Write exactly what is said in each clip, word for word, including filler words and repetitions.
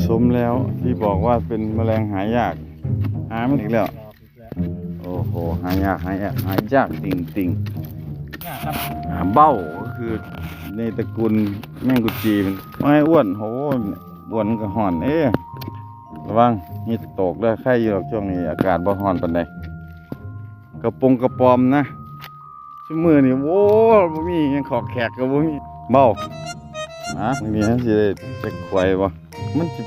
สมแล้วที่บอกว่าเป็นแมลงหายาก หามันอีกแล้ว โอ้โห หายาก หายาก หายากจริงๆ หาเบ้าก็คือในตระกูลแมงกุจีมันไม่อ้วน โห อ้วนก็ห่อน เอ๊ะ ระวัง มีตกเด้อ ไคอยู่ดอก ช่วงนี้อากาศบ่ฮ้อนปานใด กระปงกระปอมนะ ซุมื้อนี่ โอ้ บ่มีหยัง ขอกแขกก็บ่มี เบ้า ฮะ มื้อนี้มันสิได้จักขวยบ่ มันสิ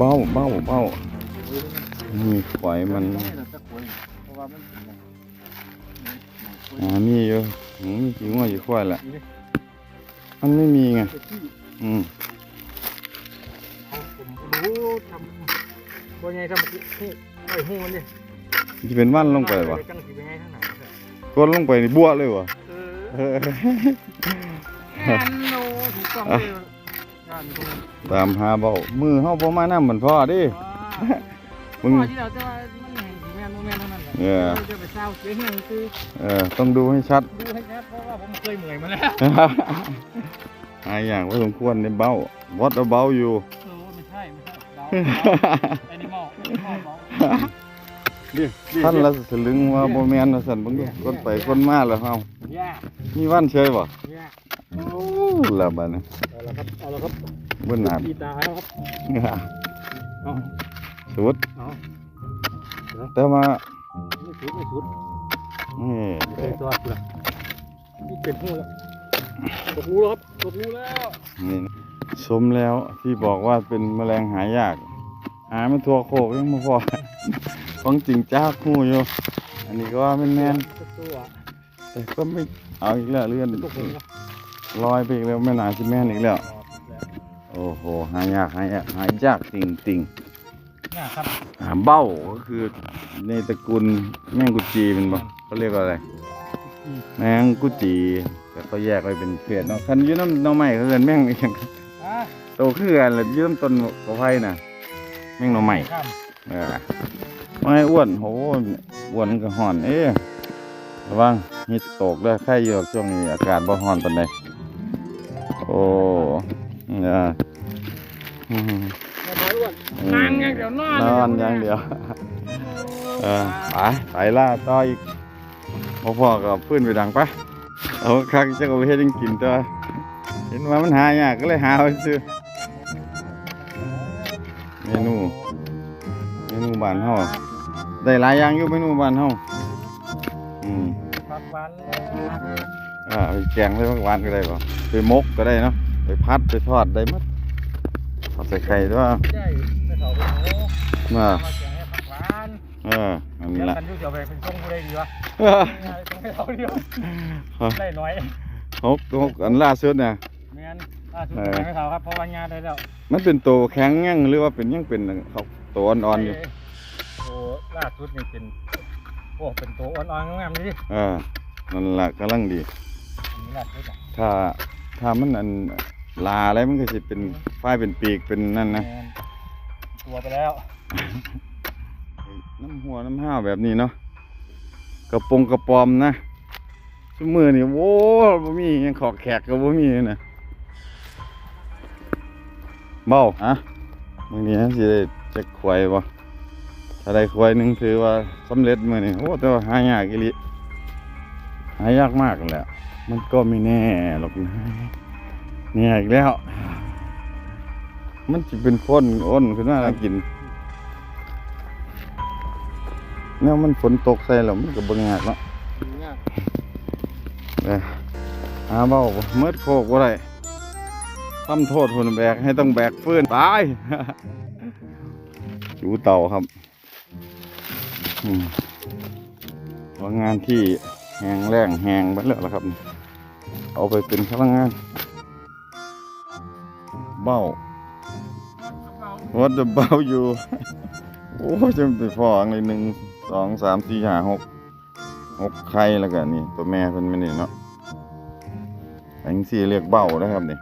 เบ้า เบ้า เบ้า นี่ขวยมัน เพราะว่ามัน อ่า มีอยู่ อืม มีขี้งัวขี้ควายแหละ มันไม่มีไง อืม ผมรู้ทำ บ่ใหญ่ทำหู ไอ้หูมันนี่ มันจะเป็นวันลงไปวะ จังสิไปไงทางไหนครับ ก้นลงไปนี่บัวเลยวะ เออ เออ แน่นโนถูกต้องเลย ตามหาเบ้า มือเฮาบ่มานำมันพอเด้ อ๋อ มึง พอที่เราจะว่ามันแห่งสิแม่นบ่แม่นเท่านั้นแหละ เออ เราจะไปเศร้าเสียงหยังคือ เออ ต้องดูให้ชัด ดูให้ชัด เพราะว่าผมเคยเมื่อยมาแล้ว หายากพอสมควรในเบ้า What about you เออ ไม่ใช่ ไม่ใช่ เบ้า animal animal เบ้า ท่านละสลึงว่าบ่แม่นว่าซั่น เบิ่งดู คนไปคนมาแล้วเฮา Yeah มีวันเฉยบ่ Yeah โอ้ ละบาดนี้ เอาละครับ เอาละครับ เบิ่งหน้า ตีตาแล้วครับ เอา สุด เอา แต่ว่า ไม่สุด ไม่สุด นี่ ไม่เคยทอดเลย นี่เป็นหูแล้ว ตกรูแล้วครับ ตกรูแล้ว นี่ สมแล้วที่บอกว่าเป็นแมลงหายาก หามาทั่วโคกยังบ่พอ ของจริงจักฮู้อยู่ อันนี้ก็ว่าแม่นๆ ตัว แต่ก็ไม่เอาอีกแล้ว เลื่อน ตกลงนะ ลอยไปอีกแล้ว ไม่น่าสิแม่นอีกแล้ว อ๋อ แล้ว โอ้โห หายาก หายาก หายากจริงๆ เนี่ยครับ หาเบ้าก็คือในตระกูลแมงกุจีมันบ่ เขาเรียกว่าอะไร กุจี แมงกุจี แต่เขาแยกไว้เป็นประเภทเนาะ คันอยู่นำหน่อไม้เขาเอิ้นแมงอิหยัง อ่ะ โตคือกันแหละ อยู่นำต้นกระไผ่น่ะ แมงหน่อไม้ ครับ เออ ไม่อ้วน โห อ้วนก็ฮ้อน เอ๊ะ ระวัง มีตกเด้อ ไคอยู่ดอก ช่วงนี้อากาศบ่ฮ้อนปานใด โอ้ เออ อืม บ่อ้วน อืม นั่งอย่างเดียว นอน นอนอย่างเดียว เออ ไป ไปล่าต่ออีก บ่พ้อก็เอาฟืนไปดังไป เอาคักจักเอาไปเฮ็ดหยังกินตัว เห็นว่ามันหายากก็เลยหาไว้ซื่อ เมนู เมนูบ้านเฮา ได้หลายอย่างอยู่เมนูบ้านเฮา อืม ผักหวานเลย อ่า ไปแกงใส่ผักหวานก็ได้บ่ ไปหมกก็ได้เนาะ ไปผัด ไปทอดได้หมด ผัดใส่ไข่ด้วย ได้ ไปเผาไปเผา อ่า มาแกงให้ผักหวาน เออ อันนี้ละ เดี๋ยวกันอยู่ เดี๋ยวไปเป็นช่วงผู้ใดดีวะ เออ ง่ายๆ ส่งให้เขาดีวะ ฮะ ได้น้อย หก หก อันล่าสุดน่ะ แม่น ล่าสุด เออ ส่งให้เขาครับ เพราะว่าหญ้าได้แล้ว มันเป็นโตแข็งยัง หรือว่าเป็น ยังเป็นเขาโตอ่อนๆอยู่ เอ้ย โตล่าสุดนี่เป็น โอ้ เป็นโตอ่อนๆ งามๆ เลยดิ เออ นั่นล่ะ กำลังดี อันนี้ล่าสุดน่ะ ถ้า ถ้ามันอัน ลาอะไรมันก็สิเป็น อืม ฝ้ายเป็นปีกเป็นนั่นนะ แม่น ตัวไปแล้ว น้ำหัวน้ำห้าวแบบนี้เนาะ กระปงกระปอมนะ ซุมื้อนี่ โอ้ บ่มีหยัง ขอกแขกก็บ่มีนะ เบ้า ฮะ มื้อนี้สิได้จักขวยบ่ ถ้าได้ขวยหนึ่งถือว่าสำเร็จมื้อนี้ โอ้ แต่ว่าหายากอีหลี หายากมากแหละ มันก็ไม่แน่หรอกนะ เนี่ยอีกแล้ว มันสิเป็นฝนอ้นขึ้นมาแล้วกิน แนวมันฝนตกใส่แล้วมันก็บ่ยากเนาะ ยาก เออ หาเบ้าบ่ เมิดโคกบ่ได้ ทำโทษคนแบก ให้ต้องแบกฟืน ตาย จูเต่าครับ อืม พลังงานที่แห้งแล้งแห้งไปแล้วล่ะครับ เอาไปเป็นพลังงาน เบ้า What about you โอ้ย จะไปพออันเลย หนึ่ง สอง สาม สี่ ห้า หก หก ไข่ แล้วก็นี่ ตัวแม่เพิ่นไม่นี่เนาะ จังซี่เรียกเบ้านะครับนี่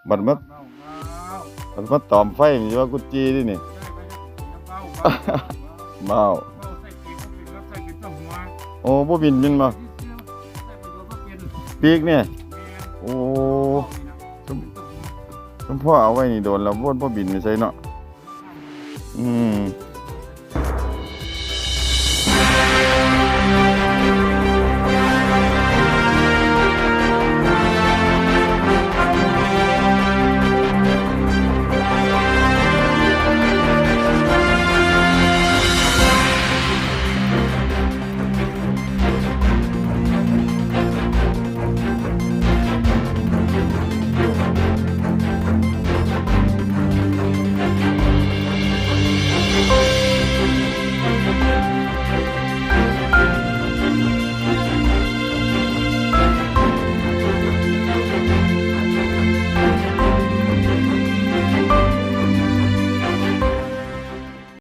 บัดมา เบ้าเบ้า บัดมาตอมไฟนี่ว่ากุจีนี่นี่ ได้ไปแล้วเบ้าเบ้า เบ้า เบ้าใส่เก็บก็เป็นครับใส่เป็นเจ้าหัว โอ้บ่บินบินบ่ ที่เชื่อใส่ประโยชน์ก็เป็น ปีกเนี่ย แม่ โอ้ เบ้านี่นะเป็นเจ้าหัว คุณพ่อเอาไว้นี่โดนแล้วบ่บ่บินไปไสเนาะ อืม